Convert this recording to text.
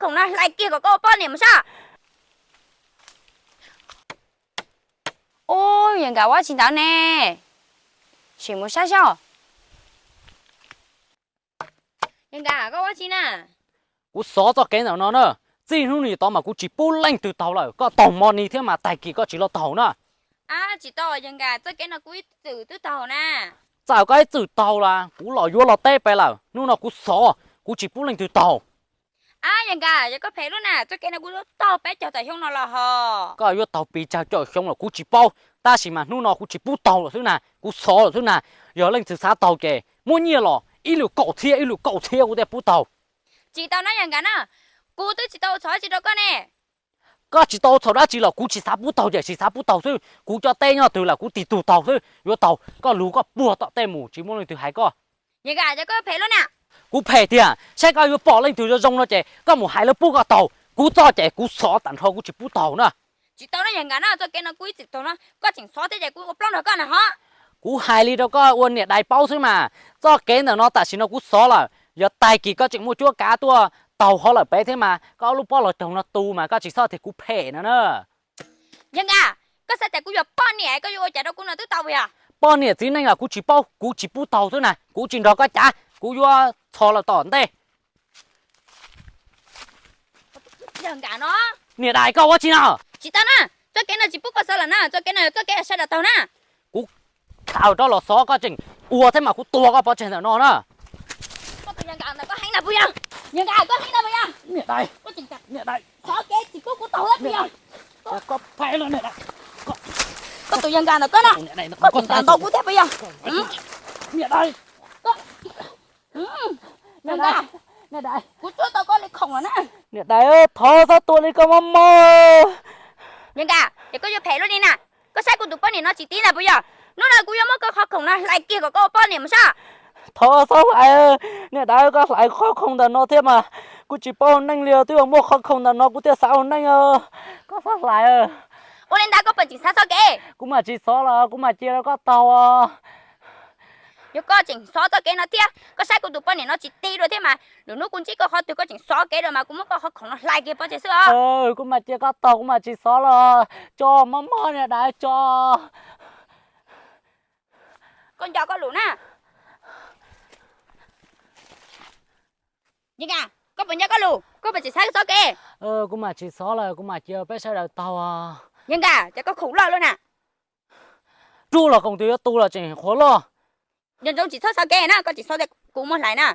khoom no hlais kiag kom koj ua poj niam mus saib. Ub, yawg Nkam ua tsi ntawd ne? Sim mus saib saib. Yawg Nkam, koj ua tsi na? Kuv xov txoj kev ntawm no na. Txij hnub no tod mas kuv tsis pub leej twg taug lawm, koj taug hmo ni thiab mas tag kis koj tsis los taug na. Ab, tsis tau yawg Nkam, txoj kev no kuv ib txwm twb taug na. Txawm koj ib txwm taug los kuv los yuav los teb peb lawm, hnub no kuv xov, kuv tsis pub leej twg taug. Ab, yawg Nkam, yog koj phem lub na, txoj kev no kuv taug peb caug tawm xyoo no los hos. Koj yuav taug pes tsawg caum xyoo los kuv tsis paub, tab sis mas hnub no kuv tsis pub taug lawm xwb na, kuv xov lawm xwb na. Yog leej twg xav taug ces muab nyiaj los ib lwm kaum txhiab, ib lwm kaum txhiab kuv thiaj pub taug. Tsis tau na yawg Nkam na, kuv twb tsis tau ua txhaum dab tsi rau koj ne. Koj tsis tau ua txhaum dab tsi los kuv tsis xav pub taug ces tsis xav pub taug xwb. Kuv cov teb nyob twg los kuv tig tug taug xwb. Yuav taug koj lug koj puag tom tej mus, tsis muaj leej twg hais koj. Yawg Nkam, yog koj phem lub na. Kuv phem tiag, saib koj yuav pom leej twg zoo zoo no ces koj mus hais lawv pub koj taug. Kuv txoj ces kuv xov tag nrho, kuv tsis pub taug na. Tsis tau na yawg Nkam na, txoj kev no kuv ib txwm taug no, koj tseem xov thiab ces kuv ua plaub nrog koj na hos. Kuv hais li rau koj ua niam dais paub xwb mas, txoj kev ntawm no tam sim no kuv xov lawm, yog tag kis koj tseem muaj cuab kav tuaj taug hov lawm peb thiab mas koj ob lub pob los caug no tu mas koj tsis txhob tias kuv phem no na. Yawg Nkam, koj xav tias kuv yog poj niam koj yuav ua cas rau kuv no twb tau puas yog? Poj niam txiv neej los kuv tsis paub, kuv tsis pub taug xwb na, kuv tsis nrog koj cav, kuv yuav txhos lawm tom ntej. Yawg Nkam no. Niam dais, koj ua tsi no? Tsis tau na, txoj kev no tsis pub koj xov lawm na, txoj kev no yog txoj kev sawv daws taug na. Kuv thaum rau los xov koj tseem ua thiab mas kuv tua koj pov tseg ntawm no na. Koj tus yawg Nkam ntawm koj heev na puas yog? Yawg Nkam, koj heev na puas yog? Niam dais, niam dais, xov kev tsis pub kuv taug puas yog? Koj phem lawm niam dais. Koj tus yawg Nkam ntawm koj na, koj tseem ntaus kuv thiab puas yog? Niam dais. Yawg Nkam, kuv tsuab tau koj li khoom lawm na. Niam dais, thov txhob tua li koj mob mob. Yawg Nkam, ces koj yuav phem luaj li na. Koj saib kuv tus poj niam no tsis tib na puas yog? Hnub no kuv yuav muab koj qhov khoom no hlais kiag kom koj ua poj niam mus saib. Thov txhob hlais, niam dais, koj hlais qhov khoom ntawm no thiab mas kuv tsis paub ua neej li, twb yog muaj qhov khoom ntawm no kuv thiaj xav ua neej. Koj txhob hlais. Ua li ntawd koj puas tseem xav txoj kev? Kuv mam tsis xov los kuv mam cia rau koj taug. Yog koj tseem xov txoj kev no thiab, koj saib kuv tus poj niam no tsis tib dua thiab mas, lwm hnub kuv ntsib koj qhov twg koj tseem xov kev dua mas kuv muab koj qhov khoom no hlais kiag pov tseg xwb os. Kuv mam cia koj taug, kuv mam tsis xov los. Tso, mob mob niam dais, tso. Koj nco koj lus na. Yawg Nkam, koj puas nco koj lus? Koj puas tseem xav txoj kev? Kuv mam tsis xov lawm, kuv mam cia peb sawv daws taug. Yawg Nkam, ces koj khoom loj lawm na. Rub los koom twg yuav tu los tseem qhuav loj. Nco ntsoov tsis txhob xov kev na, koj tseem xov tias kuv muab hlais na.